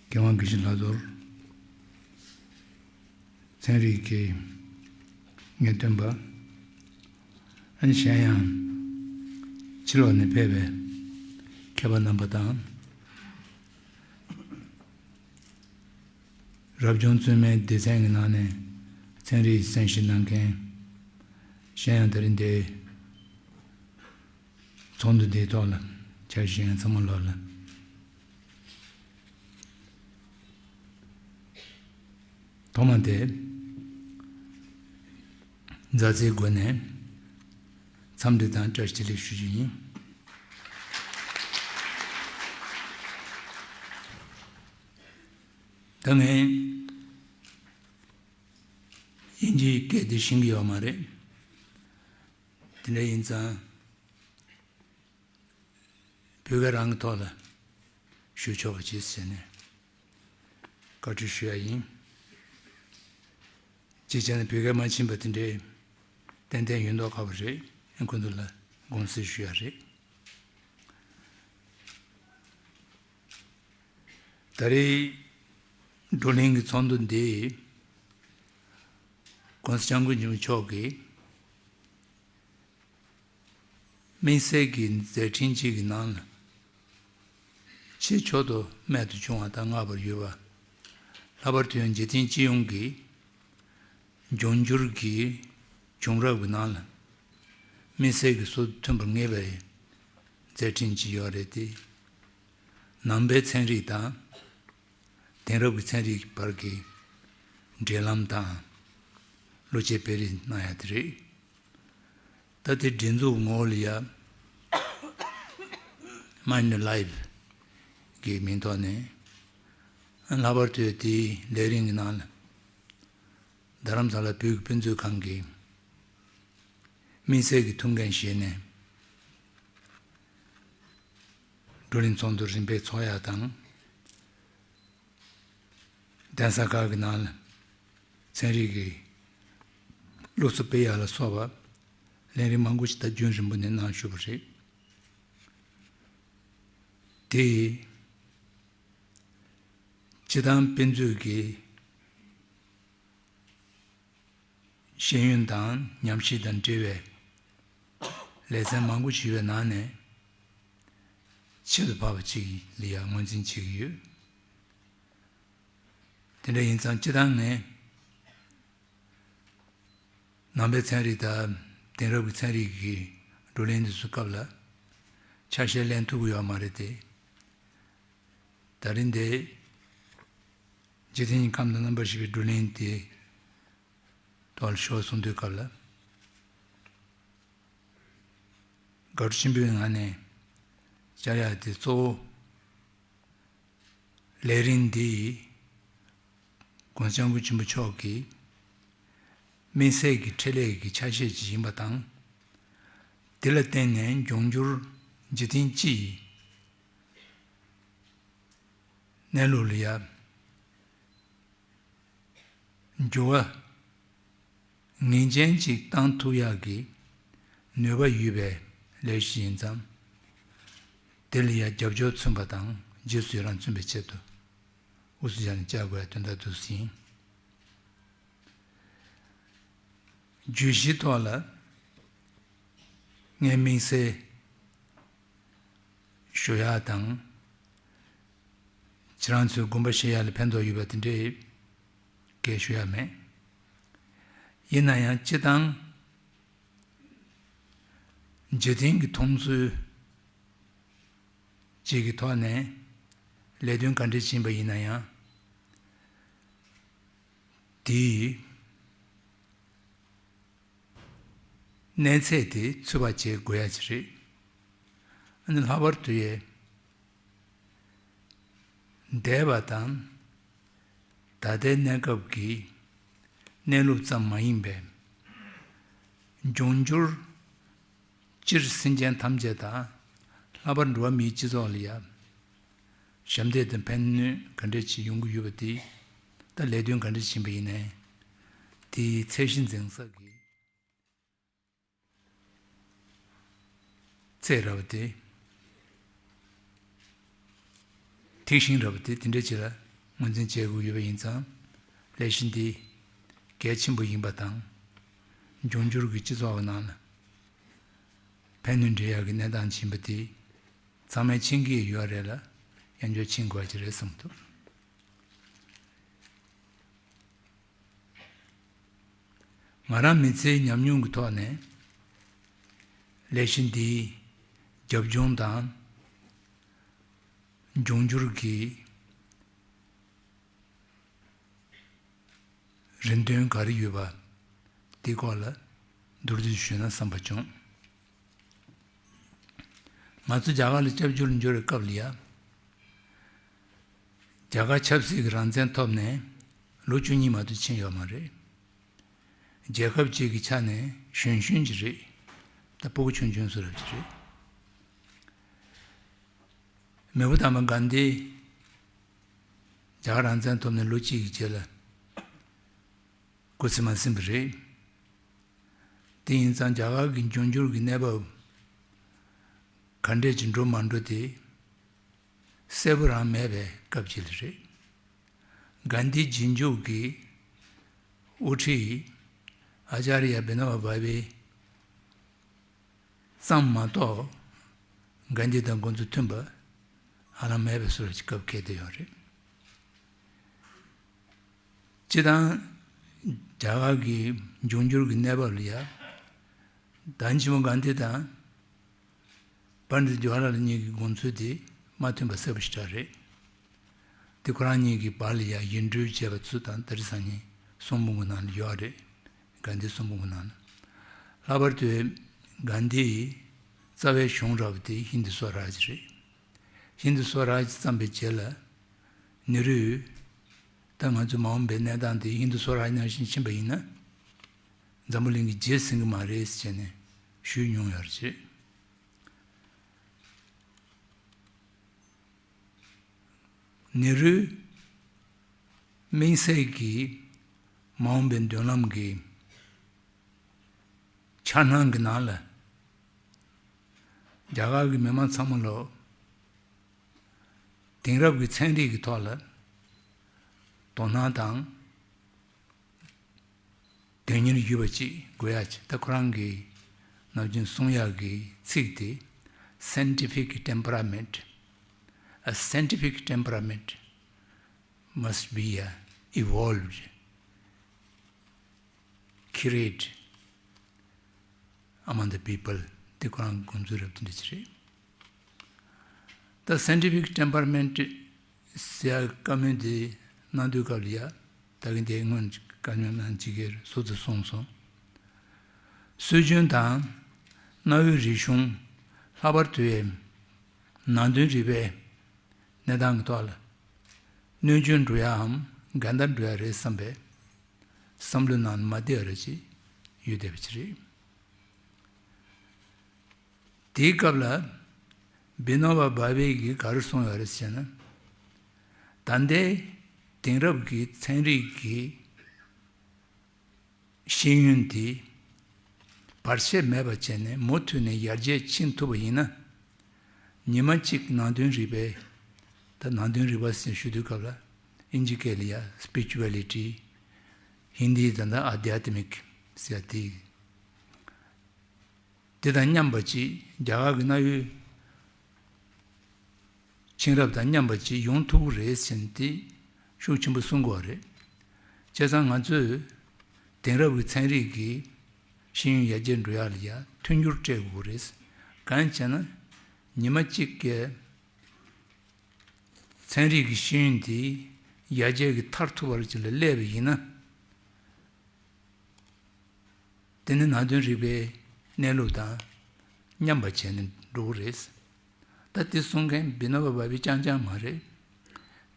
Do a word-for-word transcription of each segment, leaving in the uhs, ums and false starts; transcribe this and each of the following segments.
མཁས་དབང་དགེ་བཤེས་ལྷ་རྡོར། ཚན་རིག་གི་ངེས་སྟོན་པ། ཨ་ནི་གཞན་ཡང་ཕྱི་ལོགས་ནས་ཕེབས་པའི་མཁས་པ་རྣམ་པ་དང་། རབ་བྱུང་བཙུན་མའི་སྡེ་ཚན་གྱི་ནང་ནས་ཚན་རིག་གསན་བཞེས་གནང་མཁན། གཞན་ཡང་ད་རིང་འདིའི་ཚོགས་འདུ་འདིའི་ཐོག་ལ་ཕྱག་ཞུ་མཁན་ཚང་མ་ལོག་ལ། ཐོག་མ་དེ་མཛའ་བརྩེའི་སྒོ་ནས་འཚམས་འདྲི་དང་བཀྲ་ཤིས་བདེ་ལེགས་ཞུ་རྒྱུ་ཡིན། ད་ངས་དབྱིན་ཇིའི་སྐད་དེ་ཤེས་ཀྱི་ཡོད་མ་རེད། དེ་འདྲ་ཡིན་ཙང་། བོད་སྐད་རང་གི་ཐོག་ལ་ཞུ་ཆོག་པ་བྱེད་ཟེར་ནས་བཀའ་འཁྲོལ་ཞུ་ཡ་ཡིན། ཅིའི་ཕྱིར་ན་བོད་སྐད་མ་ཕྱིན་པ་དེ་འདྲའི་ཏན་ཏན་ཡོད་མདོག་ཁ་པོ་རེད། ཨ་ཁོ་ཚོ་ལ་དགོངས་སེལ་ཞུ་ཡ་རེད། ད་རེས་བགྲོ་གླེང་གི་ཚོགས་འདུ་འདི་༸གོང་ས་༸སྐྱབས་མགོན་ཆེན་པོ་མཆོག་གིས། དམིགས་བསལ་གྱི་མཛད་འཕྲིན་གཅིག་གི་ནང་ལ། ཆེས་མཆོག་ཏུ་རྨད་དུ་བྱུང་བ་དང་བསྔགས་པར་འོས་པ། ལྷག་པར་དུ་ཡང་འཇིག་རྟེན་སྤྱི་ཡོངས་ཀྱི་འབྱུང་འགྱུར་གྱི་བྱུང་རབས་ཀྱི་ནང་ལ། དམིགས་བསལ་གྱི་སྲོལ་མཐུན་པར་ངེས་པའི་མཛད་འཕྲིན་གཅིག་ཡོད་རེད་དེ། ནང་པའི་ཚན་རིག་དང་། དེང་རབས་ཀྱི་ཚན་རིག་བར་གྱི་འབྲེལ་ལམ་དང་། བློ་སྐྱེད་སྤེལ་རེས་གནང་ཡ་དེ་རེད། ད་དེ་སྒྲིག་འཛུགས་ངོ་བོ་ལ་ཡ། Mind Alive གི་མིང་ཐོག་ནས། ལྷག་པར་དུ་དེའི་ལས་རིམ་གྱི་ནང་ལ། རྡ་རམ་ས་ལ་བོད་ཀྱི་དཔེ་མཛོད་ཁང་གི་དམིགས་བསལ་གྱི་ཐུགས་འགན་བཞེས་ནས། བགྲོ་གླེང་ཚོགས་འདུ་རིམ་པས་འཚོགས་ཡ་དང་། གདན་ས་ཁག་གི་ནང་ལ་ཚན་རིག་གི་སློབ་གསོ་སྤེལ་ཡ་ལ་སོགས་པ་ལས་རིམ་མང་པོ་ཞིག་ད་རྒྱུན་རིང་པོ་ནས་གནང་བཞུགས་པ་རེད། དེ་སྤྱིར་བཏང་དཔེ་མཛོད་ཀྱི་ཤེས་ཡོན་དང་ཉམས་ཞིབ་དང་འབྲེལ་བའི་ལེ་ཚན་མང་པོ་ཞིག་ཡོད་པའི་ནང་ནས་ཆེད་དུ་བབས་པ་ཅིག་ལ་ཡང་ངོས་འཛིན་བྱེད་ཀྱི་ཡོད། དེ་འདྲ་ཡིན་ཙང་སྤྱིར་བཏང་ངས་ནང་པའི་ཚན་རིག་དང་དེང་རབས་ཀྱི་ཚན་རིག་གི་བགྲོ་གླེང་འདི་ཚོའི་སྐབས་ལ་ཆ་ཤས་ལེན་ཐུབ་ཀྱི་ཡོད་མ་རེད་དེ། ད་རིང་འདི་འཇིག་རྟེན་གྱི་ཁམས་དང་རྣམ་པར་ཤེས་པའི་བགྲོ་གླེང་དེ་ཐོག་ལ་ཞུ་བ་གསུང་དུས་སྐབས་ལ། དགའ་སྤྲོ་ཆེན་པོའི་ངང་ནས་བཅར་ཡག་དེ་གཙོ་བོ། ལས་རིམ་འདི་༸གོང་ས་༸སྐྱབས་མགོན་ཆེན་པོ་མཆོག་གི་དམིགས་བསལ་གྱི་འཕྲིན་ལས་ཀྱི་ཆ་ཤས་ཅིག་ཡིན་པ་དང་། དེ་ལ་བརྟེན་ནས་འབྱུང་འགྱུར་འཇིག་རྟེན་སྤྱི་ཡི་གནས་ལུགས་ལ་ཡ། འགྱུར་བ་ངེས་ཅན་ཅིག་བཏང་ཐུབ་ཡག་གི་ནུས་པ་ཡོད་པའི་ལས་གཞི་ཡིན་ཙང་། དེ་ལ་ཡང་རྒྱབ་སྐྱོར་མཚོན་པ་དང་རྗེས་སུ་ཡི་རང་མཚོན་པའི་ཆེད་དུ་དབུ་གཙོ་བཞག་ནས་བཅར་དགོས་ཡ་དོན་དག་འདུག་ཟིན། བརྗོད་གཞིའི་ཐོག་ལ་ངས་དམིགས་བསལ་ཞུ་ཡག་དང་། ཁྱེད་རང་ཚོའི་དགོངས་པ་བཞེས་ཡག་ལ་ཕན་ཐོགས་ཡོད་པ་དེ་འདྲའི་སྐད་ཞུ་ཡག་མེད། ཡིན་ན་ཡང་སྤྱིར་བཏང་འཇིག་རྟེན་གྱི་མཐོང་ཚུལ་གཅིག་གི་ཐོག་ནས་ལས་དོན་ག་འདྲ་ཕྱིན་པ་ཡིན་ན་ཡང་། དེའི་གནས་ཚད་དེ་ཚུད་པ་བྱེད་དགོས་ཡ་ཅིག་རེད། ཨ་ནི་ལྷག་པར་དུ་ཡ། འདས་པ་དང་ད་ལྟའི་གནས་སྐབས་ཀྱི་གནས་ལུགས་ཙམ་མ་ཡིན་པའི་འབྱུང་འགྱུར། སྤྱིར་སེམས་ཅན་ཐམས་ཅད་དང་། ལྷག་པར་འགྲོ་བ་མིའི་སྤྱི་ཚོགས་ལ་ཡང་ཞབས་འདེགས་དང་ཕན་ནུས་ག་འདྲ་ཅིག་ཡོང་གི་ཡོད་པ་དེ། ད་ལས་དོན་ག་འདྲ་ཕྱིན་པ་ཡིན་ནའི། དེའི་ཚད་གཞི་འཛིན་ས་གི་ཚད་ར་བ་དེ། ཐིག་ཤིང་ར་བ་དེ་དེ་འདྲ་ཅིག་ལ་ ངོས་འཛིན་བྱེད་དགོས་ཡོད་པ་ཡིན་ཙང་། ལས་གཞི་འདི་གལ་ཆེན་པོ་ཡིན་པ་དང་། འབྱུང་འགྱུར་གྱི་སྤྱི་ཚོགས་ཀྱི་ནང་ལ་ཕན་ནུས་འདྲེན་ཡག་གི་གནས་སྟངས་ཆེན་པོ་དེ་ཚང་མས་མཁྱེན་གྱི་ཡོད་རེད་ལ། ཡང་བསྐྱར་མཁྱེན་དགོས་ཀྱི་རེད་བསམ་འདུག་ང་རང་མི་ཚེའི་ཉམས་མྱོང་གི་ཐོག་ནས་ལས་གཞི་འདིའི་རྒྱབ་ལྗོངས་དང་། འབྱུང་འགྱུར་གྱི་རིན་དོན་ག་རེ་ཡོད་པ་དེའི་སྐོར་ལ་མདོར་བསྡུས་ཞུས་ན་བསམ་པ་བྱུང་། ང་ཚོ་རྒྱ་གར་ལ་སྐྱབས་བཅོལ་འབྱོར་བའི་སྐབས་ལ་ཡ། རྒྱ་གར་ཆབ་སྲིད་ཀྱི་རང་བཙན་ཐོབ་ནས་ལོ་བཅུ་གཉིས་མ་གཏོགས་ཕྱིན་ཡོད་མ་རེད། རྒྱལ་ཁབ་ཅིག་གི་ཆ་ནས་གཞོན་གཞོན་གྱི་རེད། ད་སྤུ་གུ་ཆུང་ཆུང་བཟོ་འདྲ་ཅིག་རེད། མེས་པོ་དམ་པ་གྷན་དྷི་རྒྱ་གར་རང་བཙན་ཐོབ་ནས་ལོ་གཅིག་གི་རྗེས་ལ་སྐུ་ཚེ་མ་ཟིན་པ་རེད། དེ་ཡིན་ཙང་རྒྱ་གར་གྱི་འབྱུང་འགྱུར་གྱི་གནས་བབ་ག་འདྲས་ཀྱིས་འགྲོ་མ་འགྲོ་དེ་གསལ་པོ་རང་མེད་པའི་སྐབས་ཅིག་ལ་རེད། གྷན་དྷི་རྗེས་འཇུག་གི་དབུ་ཁྲིད་ཨཱ་ཙཱརྱ་བི་ནོ་བྷ་བྷེ་ཙམ་མ་གཏོགས་གྷན་དྷི་དང་ཁོང་ཚོ་མཐུན་པ་ཧ་ལམ་མེད་པའི་བཟོ་འདྲ་ཅིག་སྐབས་འཁེལ་བསྡད་ཡོད་རེད། སྤྱིར་བཏང་རྒྱ་གར་གྱི་འབྱུང་འགྱུར་གྱི་གནས་བབ་ལ་ཡ། ད་ཆེན་མོ་གྷན་དྷི་དང་པཎྜི་ཏ་ཇ་ཝ་ཧར་ལཱལ་གཉིས་ཀྱི་དགོངས་ཚུལ་དེ་མ་མཐུན་པ་གསལ་པོ་ཞེ་དྲག་རེད། དེ་ཁོ་རང་གཉིས་ཀྱི་བར་ལ་ཡ་ཡིག་འབྲེལ་བྱས་པ་ཚོ་དང་ད་རེས་སང་ཉིན་གསུང་འབུམ་གྱི་ནང་ལ་ཡོད་རེད། གྷན་དྷི་གསུང་འབུམ་གྱི་ནང་ལ། ལྷག་པར་དུ་གྷན་དྷིའི་རྩ་བའི་གཞུང་ར་བ་དེ་ཧིན་དྷུ་སྭ་རཱཇ་རེད། ཧིན་དྷུ་སྭ་རཱཇ་བརྩམས་པའི་རྗེས་ལ་ནེ་རུས། ད་ང་ཚོའི་མ་འོངས་པའི་གནས་སྟངས་དེ་ཧིན་དྷུ་སྭ་རཱཇ་ནང་བཞིན་ཕྱིན་པ་ཡིན་ན། འཛམ་བུ་གླིང་གི་རྗེས་ཟིན་གྱི་མ་རེད་ཟེར་ནས་ཞུས་མྱོང་ཡོད་རེད། ནེ་རུའི་དམིགས་བསལ་གྱི་མ་འོངས་པའི་མདུན་ལམ་གྱི་འཆར་སྣང་གི་ནང་ལ། རྒྱ་གར་གྱི་མི་མང་ཚང་མ་ལོ་དེང་རབས་ཀྱི་ཚན་རིག་གི་ཐོག་ལ་དོ་སྣང་དང་དོན་གཉེར་ཡོད་པ་ཅིག་དགོས་ཡ་ཅིག་ད་ཁོ་རང་གིས་ནམ་རྒྱུན་གསུང་ཡག་གི་ཚིག་དེ། Scientific temperament. A scientific temperament must be a evolved, curate among the people. དེ་ཁོ་རང་གི་དགོངས་ཚུལ་རབ་ཏུ་འདྲ་ཅིག་རེད། ད་scientific temperament ཟེར་ཡག་བཀའ་མོལ་དེ་གནང་དུས་སྐབས་ལ་ཡ། ད་གིན་དེ་སྔོན་བཀའ་མོལ་གནང་ཅིག་གིར་སོ་སོ་གསུངས་སོང་། སྲོལ་རྒྱུན་དང་གནའ་བོའི་རིག་གཞུང་། ལྷག་པར་དུ་ནང་དོན་རིག་པའི་གནས་སྟངས་ཀྱི་ཐོག་ལ་གནོད་སྐྱོན་འགྲོ་ཡའམ་འགལ་ཟླ་འགྲོ་ཡ་རེད་བསམ་པའི་བསམ་བློའི་ནང་མ་བསྡད་པ་རེ་ཅིག་ཡོད་བསྡད་པ་ཅིག་རེད། དེའི་སྐབས་ལ་བི་ནོ་བ་བྷ་བྷེ་གིས་ག་རེ་གསུངས་ཡོད་རེད་ཟེར་ན། ད་ལྟའི་དེང་རབས་ཀྱི་ཚན་རིག་གི་ཤེས་ཡོན་དེ་བར་ཆད་མེད་པ་བྱས་ནས་མུ་མཐུད་ནས་ཡར་རྒྱས་ཕྱིན་ཐུབ་པ་ཡིན་ན། ཉི་མ་གཅིག་ནང་དོན་རིག་པའི། ད་ནང་དོན་རིག་པ་ཟེར་ཞུ་དུས་སྐབས་ལ་ཨིན་ཇི་སྐད་ལ་ཡ་spirituality། ཧིན་དིའི་ད་ལྟ་ཨ་དྷྱ་ཏ་མིག་ཟེར་ཡ་དེ། དེ་དང་མཉམ་པ་ཅིག་རྒྱ་གར་གྱི་གནའ་བོའི་མཁྱེན་རབ་དང་མཉམ་པ་ཅིག་ཡོང་ཐུབ་ཀྱི་རེད་ཟེར་ནས་དེ་ཤུགས་ཆེན་པོ་གསུང་དགོས་པ་རེད། བྱས་ཙང་ང་ཚོས་དེང་རབས་ཀྱི་ཚན་རིག་གི་ཤེས་ཡོན་ཡར་རྒྱས་འགྲོ་ཡག་ལ་ཡ་མཐུན་འགྱུར་སྤྲད་དགོས་རེད། གང་ཡིན་ཟེར་ན། ཉི་མ་གཅིག་གི་ཚན་རིག་གི་ཤེས་ཡོན་དེ་ཡར་རྒྱས་ཀྱི་མཐར་ཐུག་པ་ཅིག་ལ་སླེབས་པ་ཡིན་ན། དེ་ནི་ནང་དོན་རིག་པའི་གནས་ལུགས་དང་མཉམ་པ་བྱས་ནས་འགྲོ་གི་རེད། ད་དེ་གསུང་མཁན་བི་ནོ་བ་བྷ་བྷེ་རྐྱང་རྐྱང་མ་རེད།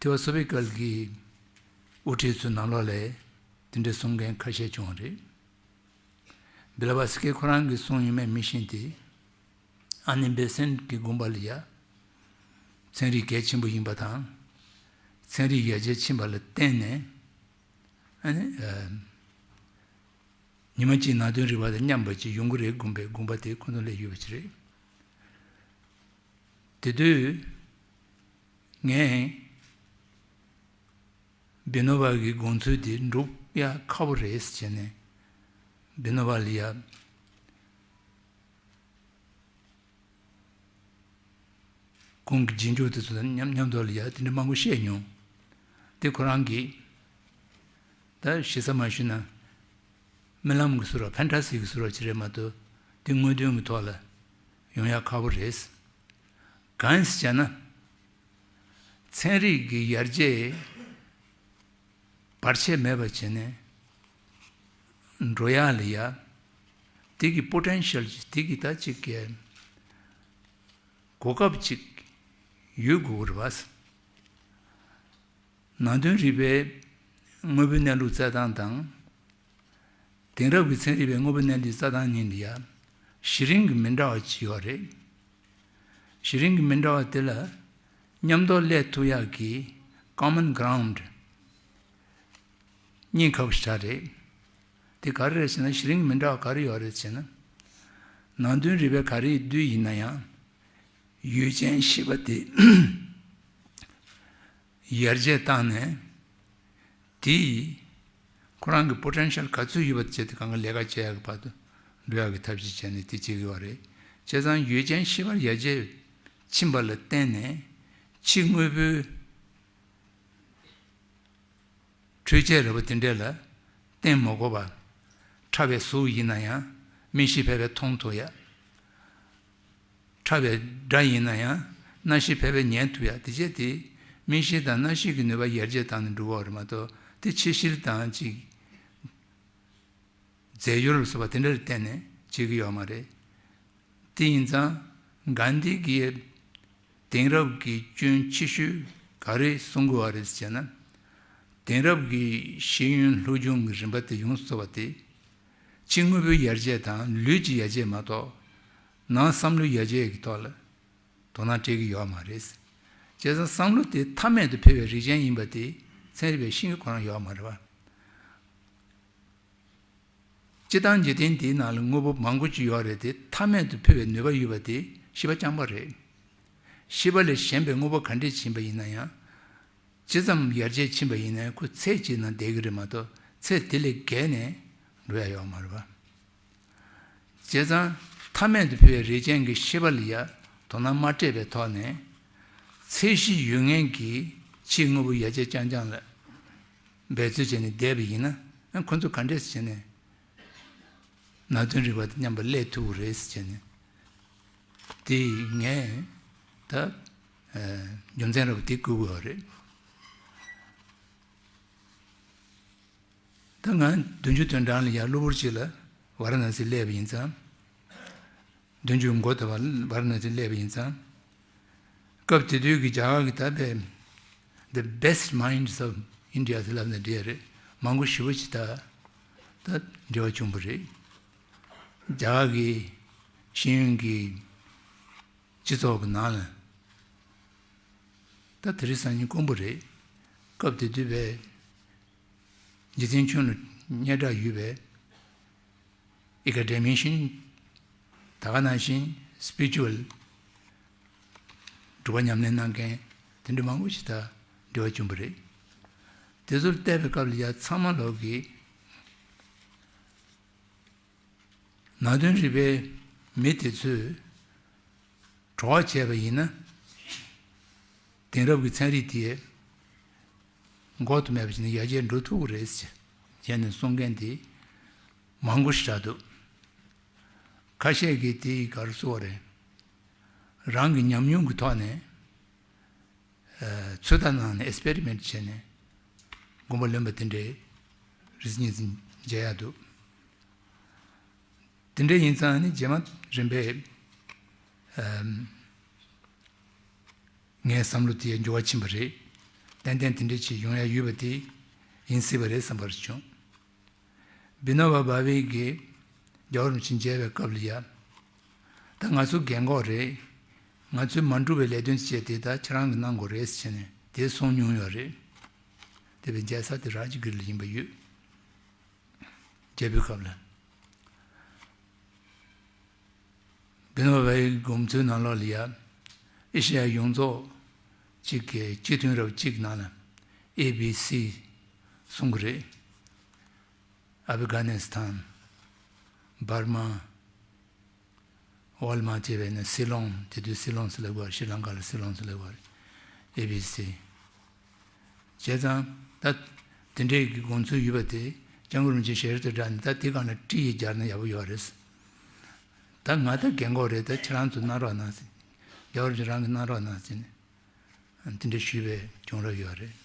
ཐེ་ཝ་སོ་བྷི་ཀལ་གྱི་དབུ་ཁྲིད་ཚོའི་ནང་ལོགས་ལ་དེ་འདྲ་གསུང་མཁན་ཁ་ཤས་བྱུང་བ་རེད། བི་ལ་བ་སི་ཀི་ཁོ་རང་གིས་གསུངས་ཡོད་མེད་མི་ཤེས་ཏེ། ཨ་ནེ་བེ་སེན་གྱི་དགོངས་པ་ལ་ཡ། ཚན་རིག་གལ་ཆེན་པོ་ཡིན་པ་དང་། ཚན་རིག་ཡར་རྒྱས་ཕྱིན་པ་ལ་བརྟེན་ནས། ཨ་ནི། ཨ། ཉི་མ་གཅིག་ནང་དོན་རིག་པ་དང་མཉམ་པ་ཅིག་ཡོང་གི་རེད་དགོངས་པའི་དགོངས་པ་དེ་ཁོ་ཚོ་སླེབས་ཡོད་པ་ཅིག་རེད། དེ་དུས་ངས་ བི་ནོ་བ་གི་དགོངས་ཚུལ་དེ་འགྲུབ་ཡ་ཁག་པོ་རེད་ཟེར་བྱས་ནས། བི་ནོ་བ་ལ་ཡ། ཁོང་གི་རྗེས་འཇུག་དེ་ཚོ་དང་མཉམ་མཉམ་དུ་ལ་ཡ་དེ་འདྲ་མང་པོ་བཤད་མྱོང་། དེ་ཁོ་རང་གིས་ད་ཞེ་ས་མ་ཞུས་ན། རྨི་ལམ་གྱི་བཟོ་འདྲ། ཕན་ཊ་སི་གི་བཟོ་འདྲ་ཅིག་རེད་མ་གཏོགས། དེ་དངོས་དོན་གྱི་ཐོག་ལ་ཡོང་ཡ་ཁག་པོ་རེད། གང་ཡིན་ཟེར་བྱས་ན། ཚན་རིག་གི་ཡར་རྒྱས་བར་ཆད་མེད་པ་བྱས་ནས་འགྲོ་ཡ་ལ་ཡ། དེ་གི་པོ་ཊེན་ཤལ་ཅིག་དེ་གི་ད་ཅིག་གི་གོ་སྐབས་ཅིག་ཡོད་དགོས་རེད་བ། ནང་དོན་རིག་པའི་དངོས་པོའི་གནས་ལུགས་བཙལ་སྟངས་དང་། དེང་རབས་ཀྱི་ཚན་རིག་པའི་དངོས་པོའི་གནས་ལུགས་བཙལ་སྟངས་གཉིས་ལ་ཡ། གཞི་རིམ་གྱི་མི་འདྲ་བ་ཅིག་ཡོད་རེད། གཞི་རིམ་གྱི་མི་འདྲ་བ་དེ་ལ་མཉམ་དུ་སླེབས་ཐུབ་ཡག་གི་ཀོ་མན་གྷི་རའུན་ཌི་རྙེད་ཁག་པོ་ཞིག་རེད། དེ་ག་རེ་རེད་ཟེར་ན། གཞི་རིམ་གྱི་མི་འདྲ་བ་ག་རེ་ཡོད་རེད་ཟེར་ན། ནང་དོན་རིག་པའི་ག་རེ་བསྡུས་ཡིན་ན་ཡང་། ཡུལ་ཅན་ཤེས་པ་དེ་ཡར་རྒྱས་བཏང་ནས། དེས་ཁོ་རང་གི་པོ་ཊེན་ཤལ་ག་ཚོད་ཡོད་པ་བྱས་ཏེ་གང་ག་ལས་ཀ་བྱེད་ཡག་གི་བར་དུ་འགྲོ་ཡག་གི་ཐབས་ཤེས་བྱས་ནས་དེ་བྱེད་ཀྱི་ཡོད་རེད། བྱས་ཙང་ཡུལ་ཅན་ཤེས་པར་ཡར་རྒྱས་ཕྱིན་པ་ལ་བརྟེན་ནས་ཕྱི་དངོས་པོའི་འཕྲུལ་ཆས་རེད་པ། དེ་འདྲས་ལ་བརྟེན་མ་དགོས་པ། ཕྲ་བའི་གཟུགས་ཡིན་ན་ཡང་མིག་ཤེས་ཕལ་པས་མཐོང་ཐུབ་ཡ། ཕྲ་བའི་སྒྲ་ཡིན་ན་ཡང་རྣ་ཤེས་ཕལ་པས་ཉན་ཐུབ་ཡ། དེ་བྱས་ཏེ་མིག་ཤེས་དང་རྣ་ཤེས་ཀྱི་ནུས་པ་ཡར་རྒྱས་བཏང་ནས་འགྲོ་གི་ཡོད་རེད་མ་གཏོགས། དེ་ཕྱི་བཤུལ་དང་ཅིག་རྫས་ཡོལ་ལ་སོགས་པ་དེ་འདྲར་བརྟེན་ནས་བྱེད་ཀྱི་ཡོད་མ་རེད། དེ་ཡིན་ཙང་གྷན་དྷི་གིས་དེང་རབས་ཀྱི་སྐྱོན་ཆེ་ཤོས་ག་རེ་གསུང་གི་ཡོད་རེད་ཟེར་ན། དེང་རབས་ཀྱི་ཤེས་ཡོན་སློབ་སྦྱོང་གི་རིམ་པ་དེ་ཡོངས་སུ་རྫོགས་པ་དེ། ཕྱི་དངོས་པོའི་ཡར་རྒྱས་དང་ལུས་ཀྱི་ཡར་རྒྱས་མ་གཏོགས། ནང་བསམ་བློའི་ཡར་རྒྱས་ཀྱི་ཐོག་ལ་དོ་སྣང་སྤྲད་ཀྱི་ཡོད་མ་རེད། བྱས་ཙང་བསམ་བློ་དེ་མཐའ་མེད་དུ་འཕེལ་བའི་རིགས་ཅན་ཡིན་པ་དེ་ཚན་རིག་པས་ཤེས་ཀྱི་ཁོ་རང་ཡོད་མ་རེད་པ། སྤྱིར་བཏང་འཇིག་རྟེན་འདིའི་ནང་ལ་དངོས་པོ་མང་པོ་ཅིག་ཡོད་རེད་དེ། མཐའ་མེད་དུ་འཕེལ་བའི་ནུས་པ་ཡོད་པ་དེ་ཤེས་པ་རྐྱང་པ་རེད། ཤེས་པ་ལས་གཞན་པའི་དངོས་པོ་ག་འདྲས་ཕྱིན་པ་ཡིན་ན་ཡང་། ཇི་ཙམ་ཡར་རྒྱས་ཕྱིན་པ་ཡིན་ནའི་ཁོ་ཚད་ཅིག་ནང་བསྡད་ཀྱི་རེད་མ་གཏོགས། ཚད་དེ་ལས་བརྒལ་ནས་འགྲོ་ཡ་ཡོད་མ་རེད་པ། བྱས་ཙང་མཐའ་མེད་དུ་འཕེལ་བའི་རིགས་ཅན་གྱི་ཤེས་པ་ལ་ཡ་དོ་སྣང་མ་སྤྲད་པའི་ཐོག་ནས། ཚད་གཞི་ཡོད་མཁན་གྱི་ཕྱིའི་དངོས་པོ་ཡར་རྒྱས་རྐྱང་རྐྱང་ལ་འབད་རྩོལ་བྱས་ནས་བསྡད་པ་ཡིན་ན། ཁོ་ཚོ་ག་འདྲས་བྱས་ནས་ནང་དོན་རིག་པ་དང་མཉམ་པར་སླེབས་ཐུབ་ཀྱི་རེད་ཟེར་བྱས་ནས། དེ་ངས་ད་རྒྱུ་མཚན་རེད་པ། དེ་བཀོད་དགོས་པ་རེད། ད་ང་བདུན་ཅུ་དོན་གྲངས་ལ་ཡར་གློ་བུར་ཅིག་ལ་ཝཱ་ར་ཎ་སི་སླེབས་པ་ཡིན་ཙང་། བདུན་ཅུ་འགོ་ད་བར་ཝཱ་ར་ཎ་སི་སླེབས་པ་ཡིན་ཙང་། སྐབས་དེ་དུས་ཀྱི་རྒྱ་གར་གྱི་ད་བའི་the best minds of India ཟེར་ལབ་ན་འགྲིག་རེད། མང་པོ་ཞེ་པོ་ཅིག་ད་ད་འབྲེལ་བ་བྱུང་བ་རེད། རྒྱ་གར་གྱི་ཤེས་ཡོན་གྱི་སྤྱི་ཚོགས་ཀྱི་ནང་ལ་ད་དེ་རིང་སང་ཉིན་དཀོན་པོ་རེད། སྐབས་དེ་དུས་བའི་འཇིག་རྟེན་ཁྱོན་ལ་སྙན་གྲགས་ཡོད་པའི་ཨེ་ཀ་ཌེ་མི་ཤན། ད་ག་ནང་བཞིན་སི་པི་རི་ཅུ་ཨལ། སྒྲུབ་པ་ཉམས་ལེན་གནང་མཁན་དེ་འདྲ་མང་པོ་ཞིག་དང་འབྲེལ་བ་བྱུང་བ་རེད། དེ་ཚོར་བལྟས་པའི་སྐབས་ལ་ཡ་ཚང་མ་ལོག་གིས། ནང་དོན་རིག་པའི་མི་དེ་ཚོས་གྲོགས་བྱས་པ་ཡིན་ན། དེང་རབས་ཀྱི་ཚན་རིག་དེ་འགོག་ཏུ་མེད་པ་ཞིག་ནས་ཡར་རྒྱས་འགྲོ་ཐུབ་ཀྱི་རེད་ཟེར་བྱས་ནས་གསུང་མཁན་དེ་མང་པོ་ཞིག་རག་འདུག་ཁ་ཤས་ཀྱིས་དེ་ག་རེ་ཟེར་དགོས་རེད། རང་གི་ཉམས་མྱོང་གི་ཐོག་ནས། ཨ། ཚོད་ལྟ་གནང་ནས་ཨེག་སི་པེ་རི་མེན་ཊི་བྱས་ནས་དགོངས་པ་ལོན་པ་དེ་འདྲའི་རིགས་གཉིས་ཙམ་མཇལ་ཡག་འདུག་དེ་འདྲ་ཡིན་ཙང་ནི་རྗེས་མ་རིམ་པས། ཨམ། ངའི་བསམ་བློ་དེ་འགྱུར་བ་ཕྱིན་པ་རེད། ཏན་ཏན་དེ་འདྲ་ཅིག་ཡོང་ཡ་ཡོད་པ་དེ་ཡིན་སྲིད་པ་རེད་བསམ་པར་བྱུང་། བི་ནོ་བ་བྷ་ཝེ་གིས་རྒྱལ་བ་རིན་པོ་ཆེ་མཇལ་བའི་སྐབས་ལ་ཡ། ད་ང་ཚོ་རྒན་གོག་རེད། ང་ཚོས་མ་འགྲུབ་པའི་ལས་དོན་བྱས་དེ་ད་ཁྱེད་རང་གིས་གནང་དགོས་རེད་ཟེར་ནས་དེ་གསུངས་མྱོང་ཡོད་རེད། དེ་བས་མཇལ་ས་དེ་རཱཇ་གིར་ལ་ཡིན་པ་ཡོད། རྒྱལ་པོའི་སྐབས་ལ། བི་ནོ་བའི་དགོངས་ཚུལ་ནང་ལོགས་ལ་ཡ། ཨེ་ཤ་ཡ་ཡོངས་རྫོགས་གཅིག་གི་སྤྱི་མཐུན་རབས་གཅིག་ནང་ལ་ཨེ་བི་སི་ གསུང་གི་རེད། ཨ་ཕི་གྷ་ནི་སི་ཐན། འབར་མ། ཝལ་མ་བཅས་པའི་ནི་སི་ལོང་། དེ་དུས་སི་ལོང་ཟེར་ལབ་དགོས་རེད། ཤྲི་ལང་ཀ་ལ་སི་ལོང་ཟེར་ལབ་དགོས་རེད། ཨེ་བི་སི། བྱས་ཙང་ད་དེ་འདྲའི་གི་དགོངས་ཚུལ་ཡོད་པ་དེ་སྐྱབས་མགོན་རིན་པོ་ཆེ་ཞལ་དུ་བསྒྲགས་ནས། ད་དེ་སྒང་ལ་ཊི་ཡིས་སྦྱར་ན་ཡག་པོ་ཡོད་རེད། ད་ང་ད་རྒན་གོག་རེད། ད་ཁྱེད་རང་ཚོ་གནང་རོགས་གནང་ཟེར། རྒྱལ་བ་རིན་པོ་ཆེ་རང་གིས་གནང་རོགས་གནང་ཟེར་ནས་དེ་འདྲ་ཞུས་པའི་བྱུང་རབས་ཡོད་རེད།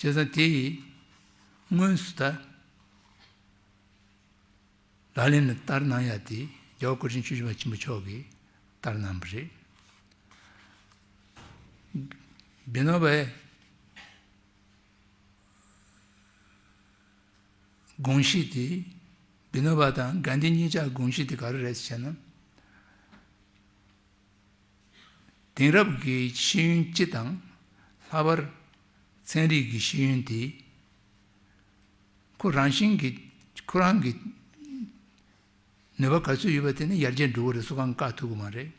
བྱས་ཙང་དེ་ཡིས་དངོས་སུ་ད་ལག་ལེན་ལ་བསྟར་གནང་ཡ་དེ་རྒྱལ་བ་སྐུ་ཕྲེང་བཅུ་བཞི་པ་ཆེན་པོ་མཆོག་གིས་བསྟར་གནང་བ་རེད། བི་ནོ་བའི་དགོངས་གཞི་དེ། བི་ནོ་བ་དང་གྷན་དྷི་གཉིས་ཆ་དགོངས་གཞི་དེ་ག་རེ་རེད་ཟེར་ན། དེང་རབས་ཀྱི་ཤེས་ཡོན་སྤྱི་དང་ལྷག་པར་ཚན་རིག་གི་ཤེས་ཡོན་དེ་ཁོ་རང་བཞིན་གྱིས་ཁོ་རང་གི་ནུས་པ་ག་ཚོད་ཡོད་པ་དེ་ནི་ཡར་རྒྱས་འགྲོ་གི་རེད། སུ་གང་བཀག་ཐུབ་ཀྱི་མ་རེད།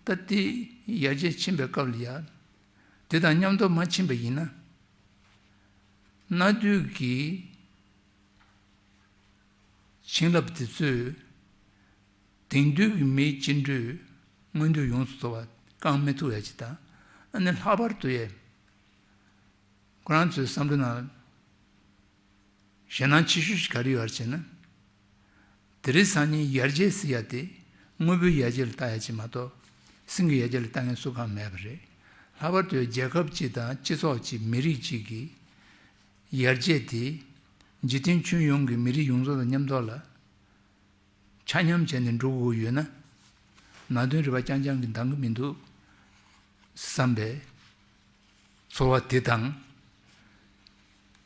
ད་དེ་ཡར་རྒྱས་ཕྱིན་པའི་སྐབས་ལ་ཡ། དེ་དང་མཉམ་དུ་མ་ཕྱིན་པ་ཡིན་ན། གནའ་དུས་ཀྱི་བྱིན་རླབས་དེ་ཚོས་དེང་དུས་ཀྱི་མིའི་སྤྱི་འགྲོས་མངོན་འདོད་ཡོངས་སུ་རྫོགས་པ་བསྐང་མི་ཐུབ་ཡ་ཅིག་དང་། ཨ་ནི་ལྷག་པར་དུ་ཡ། ཁོ་རང་ཚོའི་བསམ་བློ་ནང་ཞེད་སྣང་ཆེ་ཤོས་ཤིག་ག་རེ་ཡོད་རེད་ཟེར་ན། དེ་རིང་སང་ཉིན་ཡར་རྒྱས་ཟེར་ཡ་དེ་དངོས་པོའི་ཡར་རྒྱས་ལ་ལྟ་ཡ་ཅིག་མ་གཏོགས། སེམས་ཀྱི་ཡར་རྒྱས་ལ་ལྟ་མཁན་སུ་གང་མེད་པ་རེད། ལྷག་པར་དུ་རྒྱལ་ཁབ་ཅིག་དང་སྤྱི་ཚོགས་ཅིག་མི་རིགས་ཅིག་གི་ཡར་རྒྱས་དེ་འཇིག་རྟེན་ཁྱོན་ཡོངས་ཀྱི་མི་རིགས་ཡོངས་རྫོགས་དང་མཉམ་དུ་ལ་ཆ་མཉམ་བྱས་ནས་འགྲོ་དགོས་ཡོད་ན། ནང་དོན་རིག་པ་རྐྱང་རྐྱང་གིས་འདང་གི་མི་འདུག་བསམ་པའི་ཚོར་བ་དེ་དང་།